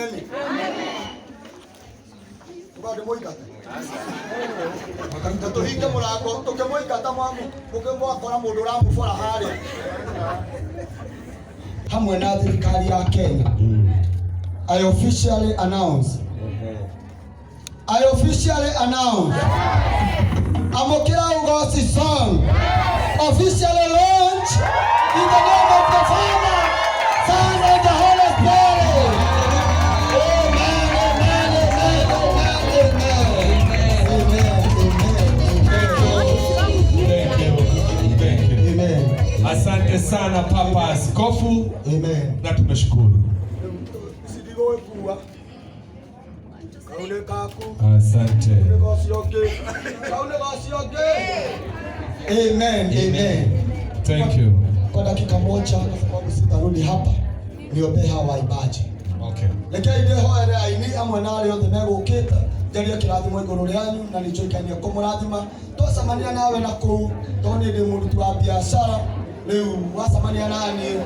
Ameni. Tũkandĩmũingata. Tũhinge mũrango tũkĩmũingata mwakora mũndũ ũramũbora harĩa. Hamwe na thirikari ya Kenya. I officially announce. I officially announce. Amũkĩra Ugoci song. Officially launch in the name of the Father, Son and the Holy Spirit. Amen, amen, amen, amen, amen. Amen, amen, Thank you. Thank you. amen. Asante sana Papa Askofu Amen. na tumeshukuru. Ici ndigũgĩkua. Kau nĩ gaku. Asante. Nĩ gocio ũngĩ. Kau nĩ gocio ũngĩ. Amen, amen. Thank you. Kwa dakika moja, kwa sababu sitarudi hapa, niombee hawa waimbaji. Okay. Rekei ndĩhoere aini amwe na arĩa othe megũkĩte njarie kĩrathimo igũrũ rĩanyu na nĩ njũĩ Ngai nĩekũmũrathima. Twacemania nawe na kũu, tondũ niĩ ndĩ mũruti wa biacara, rĩu wacemania na niĩ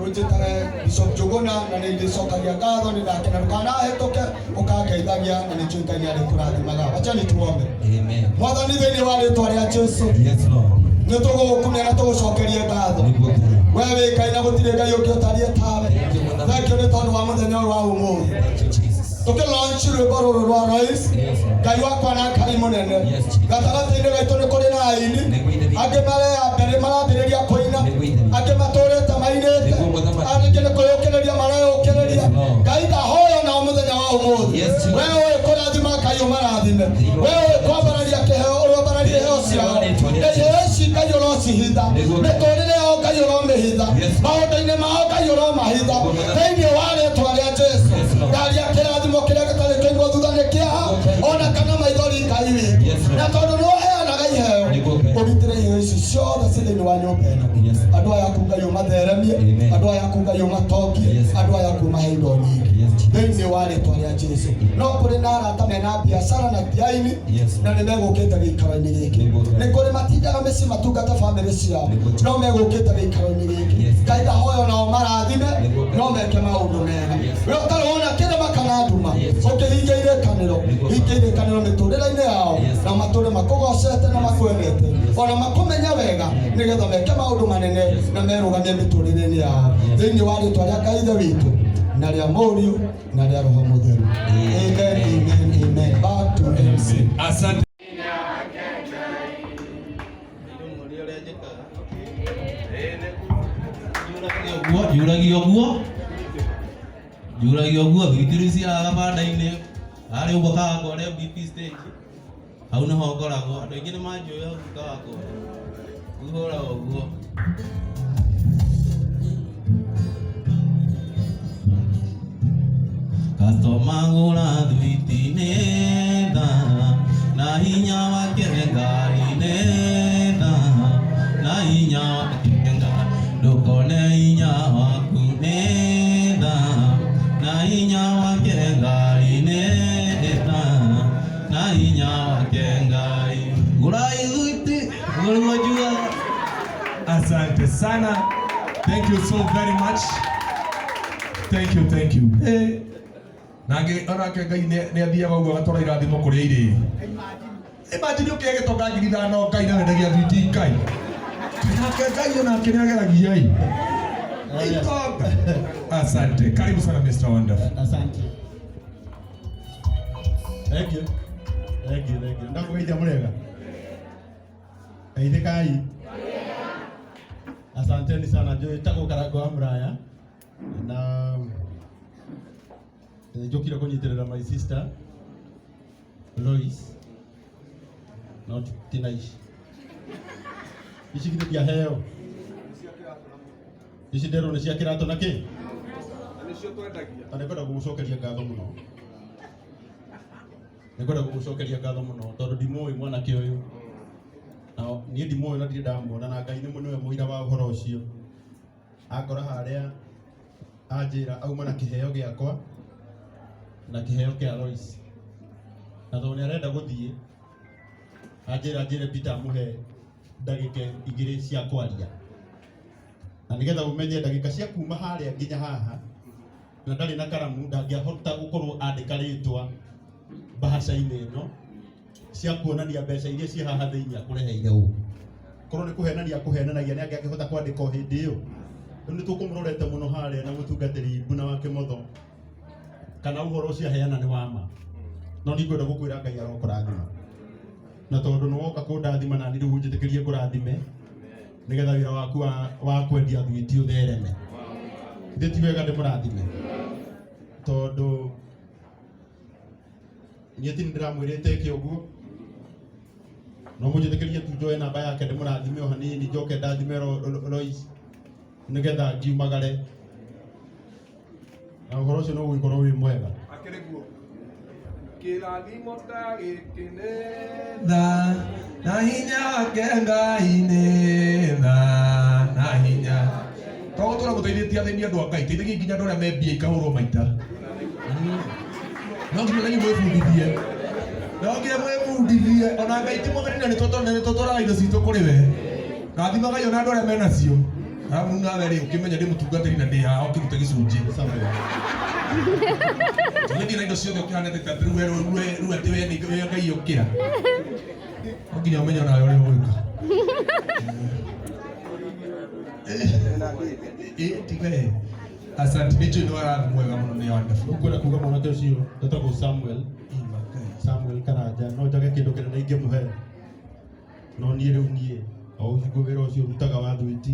ũnjĩtage Bishop Njũgũna na nĩ ndĩcokagia ngatho, nĩ ndakena. Ndũkanahĩtũke ũkangeithagia na nĩ njũĩ Ngai nĩ arĩkũrathimaga. Wachani tuombe. Amen. Mwathani, thĩinĩ wa rĩtwa rĩa Jesu, Yes, Lord. nĩ tũgũgũkumia na tũgũcokerie ngatho. Nĩguo Ngai. We wĩ Ngai na gũtirĩ Ngai ũngĩ ũtariĩ tawe. Thank you nĩ tondũ wa mũthenya ũyũ wa ũmũthĩ Thank you, Jesus. tũkĩlaunch rwĩmbo rũrũ rwa Lois. Yes, Lord. Ngai wakwa na Ngai mũnene, Yes, Jesus. gatagatĩ-inĩ gaitũ nĩ kũrĩ na aini Nĩguo Ithe witũ. angĩ mareya mbere marambĩrĩria kũina, Nĩguo Ithe witũ. angĩ matũrĩte mainĩte, Nĩguo Mũthamaki. angĩ nĩ kwĩyũkĩrĩria mareyũkĩrĩria. Yes, Lord. Ngai, ndahoya nao mũthenya wa ũmũthĩ, Yes, Jesus. we ũĩ kũrathima, Ngai ũmarathime. Nĩguo. We ũĩ kwambararia kĩheo, ũrambararie iheo ciao. Rĩĩtwa rĩa Na iheo ici, Ngai, ũrocihitha. Nĩguo. Mĩtũrĩre yao, Ngai, ũromĩhitha. Yes. Maũndũ-inĩ mao, Ngai, ũromahitha. Nĩguo Mũthamaki. Thĩinĩ wa rĩtwa rĩa Jesu, Yes, Lord. ndaria kĩrathimo kĩrĩa gĩtarĩ kĩigwo thutha nĩ kĩeha ona kana maithori, Ngai witũ. Yes, Lord. Na tondũ nĩ ũheanaga iheo, Nĩguo Ngai. ũgitĩre iheo ici ciothe ci thĩinĩ wa nyũmba ĩno. Yes. Andũ aya aku, Ngai, ũmatheremie. Amen. Andũ aya aku, Ngai, ũmatongie. Yes. Andũ aya aku, ũmahe indo nyingĩ. Yes, Jesus. Thĩinĩ wa rĩtwa rĩa Jesu, no kũrĩ na arata mena biacara na tiaini Yes. na nĩ megũkĩte gĩikaro-inĩ gĩkĩ. Nĩguo Ngai. Nĩ kũrĩ matindaga mĩciĩ matungata bamĩrĩ ciao, Nĩguo. no megũkĩte gĩikaro-inĩ gĩkĩ. Yes. Ngai, ndahoya nao marathime, Nĩguo Ngai. no meke maũndũ mega. Yes. We ũtarĩ wona kĩrĩma kana nduma, Yes. ũkĩhingia irĩkanĩro, Nĩguo. hingia irĩkanĩro mĩtũrĩre-inĩ yao, Yes. na matũre makũgocete na makwendete Yes. ona makũmenya wega, nĩgetha meke maũndũ manene Yes. na merũgamie mĩtũrĩre-inĩ yao. Yes. Thĩinĩ wa rĩtwa rĩa Ngai Ithe witũ na rĩa Mũriũ na rĩa Roho Mũtheru, amen, amen, amen. Back to MC. Asante. Njũragia ũguo, njũragia ũguo, thwiti ciaga banda-inĩ harĩa ũguo Kawangware BP stage, hau nĩho ngoragwo. Andũ aingĩ nĩ manjũĩ hau Kawangware, rĩu hũraga ũguo. Customer gũra thwiti nĩ tha na hinya wake Ngai, nĩ tha na hinya wake Ngai, ndũkone hinya waku, nĩ tha na hinya wake Ngai, nĩ tha na hinya wake Ngai, gũrai thwiti, ũguo nĩguo njugaga. Asante sana. Thank you so very much. Thank you, thank you. Eh. Nangĩ onake Ngai nĩ athiaga ũguo agatwara irathimo kũrĩa irĩ. Imagine ũkĩhe gĩtonga 5,000, Ngai, na wendagia thwiti, Ngai. Nake Ngai onake nĩ ageragia ĩ. Itonga. Asante. Karibu sana, Mr. Wonderful. Asante. Thank you. Thank you, thank you. Ndakũgeithia mũrega. Geithĩkai. Asanteni sana. Njĩtagwo Karango wa Mũraya na njũkire kũnyitĩrĩra my sister Lois, no tina ici ici githĩ ndiaheo ici, nderwo nĩ cia kĩratũ na kĩ, na nĩngwenda gũgũcokeria ngatho mũno, nĩngwenda gũgũcokeria ngatho mũno tondũ ndimũĩ mwanake ũyũ, na niĩ ndimũĩ na ndirĩ ndamuona, na Ngai nĩ nĩwe mũira wa ũhoro ũcio. Akora harĩa anjĩra auma na kĩheo gĩakwa na kĩheo kĩa Lois, na tondũ nĩ arenda gũthiĩ, anjĩra njĩre Peter amũhe ndagĩka 2 cia kwaria, na nĩgetha ũmenye ndagĩka cia kuma harĩa nginya haha. Na ndarĩ na karamu, ndangĩahota gũkorwo andĩka rĩtwa mbahaca-inĩ ĩno cia kuonania mbeca iria ciĩ haha thĩinĩ akũreheire ũũ. Korwo nĩ kũhenania akũhenanagia, nĩ angĩakĩhota kwandĩka o hĩndĩ ĩyo. Rĩu nĩ tũkũmũrorete mũno harĩa na mũtungatĩri Mbuna wa Kĩmotho, kana ũhoro ũcio aheana nĩ wa ma. No ningwenda gũkwĩra Ngai arokũrathima, na tondũ nĩ woka kũndathima na niĩ rĩu ũnjĩtĩkĩrie ngũrathime nĩgetha wĩra waku wa kwendia thwiti ũthereme. Githĩ ti wega ndĩmũrathime? Tondũ niĩ ti nĩndĩramwĩrĩte ĩke ũguo, no mũnjĩtĩkĩrie tu njoe namba yake ndĩmũrathime o hanini, njoke ndathime Lois nĩgetha ngiumagare, na ũhoro ũcio no ũgũgĩkorwo wĩ mwega. Akĩrĩ guo kĩrathimo ta gĩkĩ nĩ tha na hinya wake Ngai, nĩ tha na hinya. To gũtũra mũteithĩtie athĩni, andũ a Ngai, teithagia nginya andũ arĩa me mbia ikahũrwo maita. No nginya nanyu mwĩbundithie, no nginya mwĩbundithie. Ona Ngai ti mũgeni na nĩtũtwaraga indo citũ kũrĩ we. Rathimagai ona andũ arĩa menacio. Arabu nawe rĩ, ũkĩmenya ndĩ mũtungatĩri na ndĩ haha ũkĩruta gĩcunjĩ. Tũgĩthiĩ na indo ciothe ũkĩhanĩte ta rĩu we rĩu atĩ we nĩ we Ngai ũkĩra. No nginya ũmenye onawe ũrĩa ũgwĩka. Tiga. Asante, nĩ njũĩ nĩ warathi mwega mũno, nĩ wonderful. Ũkwenda kuga mwanake ũcio etagwo Samuel, Samuel Karanja, no njage kĩndũ kĩnene ingĩmũhe, no niĩ rĩu niĩ o ũcio wĩra ũcio rutaga wa thwiti,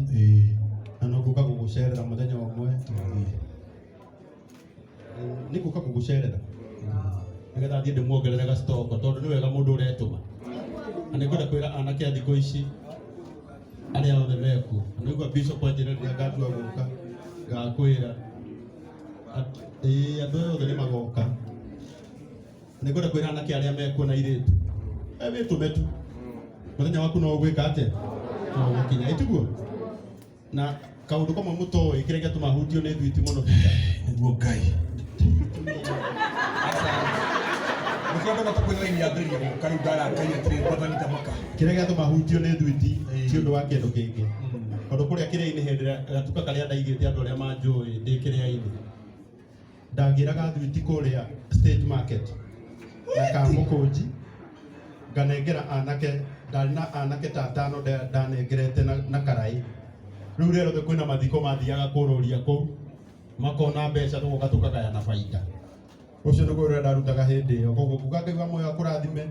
na no ngũka gũgũcerera mũthenya ũmwe, nĩ ngũka gũgũcerera nĩgetha thiĩ ndĩmuongerere gacitoko, tondũ nĩ wega mũndũ ũretũma. Na nĩ ngwenda kwĩra anake a thikũ ici arĩa othe mekuo, na nĩgua bishop anjĩra rĩrĩa ngatua gũka ngakwĩra ĩĩ andũ aya othe nĩ magoka. Nĩ ngwenda kwĩra anake arĩa mekuo na airĩtu, wĩtũme tu, mũthenya waku no ũgwĩka atĩa, no ũgũkinya, ĩtiguo? Na kaũndũ kamwe mũtoĩ kĩrĩa gĩatũma hutio nĩ thwiti mũno, Peter. Nĩguo Ngai. Nĩkĩo andũ matakwĩra yambĩrĩria gũka rĩu ndarakaire atĩrĩ, Mwathani thamaka. Kĩrĩa gĩatũma hutio nĩ thwiti ti ũndũ wa kĩndũ kĩngĩ, tondũ kũrĩa kĩrĩa-inĩ hĩndĩ ĩrĩa gatuka karĩa ndaigĩte, andũ arĩa manjũĩ ndĩ kĩrĩa-inĩ, ndangĩraga thwiti kũrĩa State Market na kamũkũnji nganengera anake. Ndarĩ na anake ta atano ndanengerete na karaĩ. Rĩu rĩrĩa rĩothe kwĩna mathiko mathiaga kũrũria kũu makona mbeca, tũgoka tũkagayana baita. Ũcio nĩguo ũrĩa ndarutaga hĩndĩ ĩyo. Koguo nguga Ngai wa muoyo akũrathime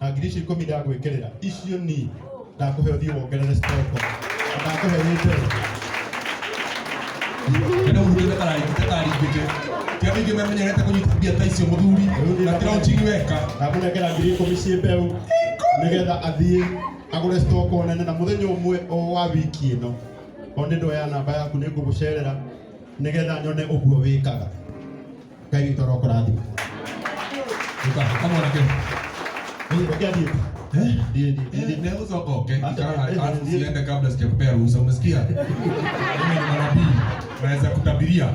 na ngiri icio 10 ndagwĩkĩrĩra icio, ni ndakũhe ũthiĩ wongerere stoko, na ndakũhe ĩ mbere. Nĩ mũthuri takaringĩte. Ti andũ aingĩ memenyerete kũnyita mbia ta icio, mũthuri. Na ti launching weka. Ndamũnengera ngiri 10 ciĩ mbeũ nĩgetha athiĩ agũre stoko nene, na mũthenya ũmwe o wa wiki ĩno o nĩ ndoya namba yaku, nĩ ngũgũcerera nĩgetha nyone ũguo wĩkaga. Ngai witũ arokũrathima. Ũka, ũka mwanake. Reke athiĩ. Eh? Thiĩ, thiĩ, thiĩ. Nĩgũcoka oke. Ikara alafu usiende kabla sijakupea ruhusa. Umesikia? Mimi ni mwanabii. Naweza kutabiria.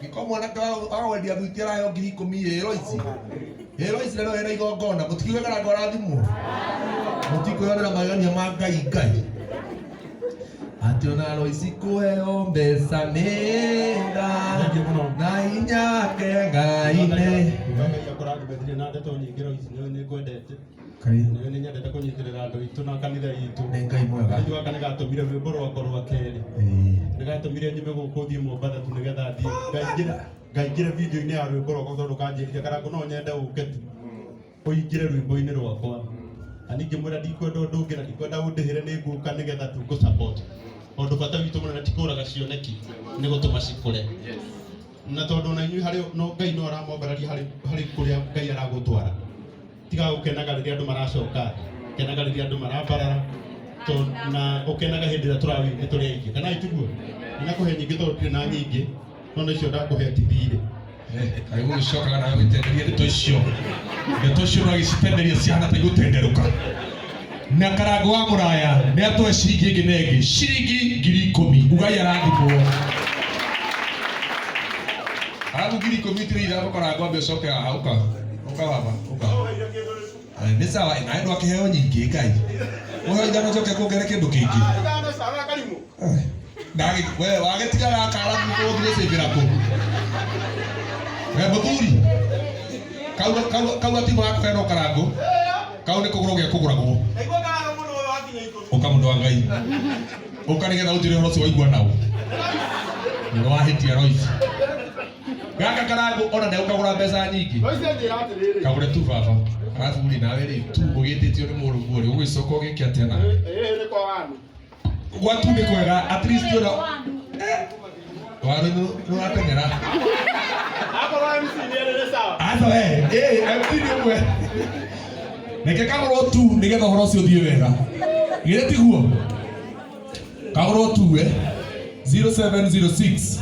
Gĩko mwanake wa wendia thwiti araheo ngiri 10 ĩ Loisi. Ĩ Loisi na no ena igongona. Mũtikiuge Karangũ arathimwo. Mũtikwĩyonera magegania ma Ngai Ngai. Atĩ ona Loisi kũheo mbeca nĩ tha Thank you mũno. na hinya wake Ngai nĩ. Ngai akũrathime. Ndirĩ na ndeto nyingĩ. Loisi, nĩ nĩ ngwendete. Ngai. Nĩ nyendete kũnyitĩrĩra andũ aitũ na kanitha itũ. Nĩ Ngai mwega. Nĩ gaka nĩ gatũmire rwĩmbo rwakwa rwa kerĩ. Nĩ gatũmire nyume gũkũ thiĩ Mombatha tu nĩgetha thiĩ ngaingĩre video-inĩ ya rwĩmbo rwakwa, tondũ kanjĩrire, "Karangũ, no nyende ũke tu ũingĩre rwĩmbo-inĩ rwakwa." Na ningĩ mwĩra ndikwenda ũndũ ũngĩ na ndikwenda ũndĩhĩre, nĩ ngũka nĩgetha tu ngũ support, tondũ bata witũ mũnene ti kũraga cioneki, nĩ gũtũma cikũre. Na tondũ ona inyuĩ harĩ no Ngai no aramwambararia harĩ kũrĩa Ngai aragũtwara, tiga gũkenaga rĩrĩa andũ maracoka thĩ, kenaga rĩrĩa andũ marambarara, na ũkenaga hĩndĩ ĩrĩa tũrawini nĩ tũrĩ aingĩ, kana itiguo? Ndinakũhe nyingĩ tondũ ndirĩ na nyingĩ, no nĩ icio ndakũhe ti thirĩ. Kaĩ gũgĩcokaga nawe gwĩtenderia ndeto icio, ndeto icio no agĩcitenderia cihana ta igũtenderũka. Na Karangũ wa mũraya nĩ atũhe ciringi ĩngĩ na ĩngĩ, ciringi ngiri 10. Ugai arathimwo. Arabu ngiri 10 itirĩ ithano. Karangũ, ambe ũcoke haha. Ũka, ũka baba, ũka. Nĩ sawa, nawe ndwakĩheo nyingĩ. Ngai ũheo ithano, njoke kuongerere kĩndũ kĩngĩ. Ndagĩ we wagĩtiga gaka arabu ũgũthiĩ gũcĩmbĩra kũ? We mũthuri. Kau kau kau gatima gakũheanwo karangũ. Kau nĩ kũgũrwo gĩa kũgũragwo. Ũka mũndũ wa Ngai. Ũka nĩgetha ũnjĩre ũhoro ũcio waigua nao. Nĩ wahĩtia Royce. Gaka karangũ ona ndegũkagũra mbeca nyingĩ. Kagũre tu baba. Arabu rĩ nawe rĩ tu ũgĩtĩtio nĩ mũrũguo rĩ ũgũgĩcoka ũgĩke atĩa nawe? Gwa tu nĩ kwega at least ona waru nĩ ũrateng'era. Aca we, ĩ MC nĩ ũmwe. Reke kagũrwo tu nĩgetha ũhoro ũcio ũthiĩ wega. Githĩ tiguo? Kagũrwo tu we 0706.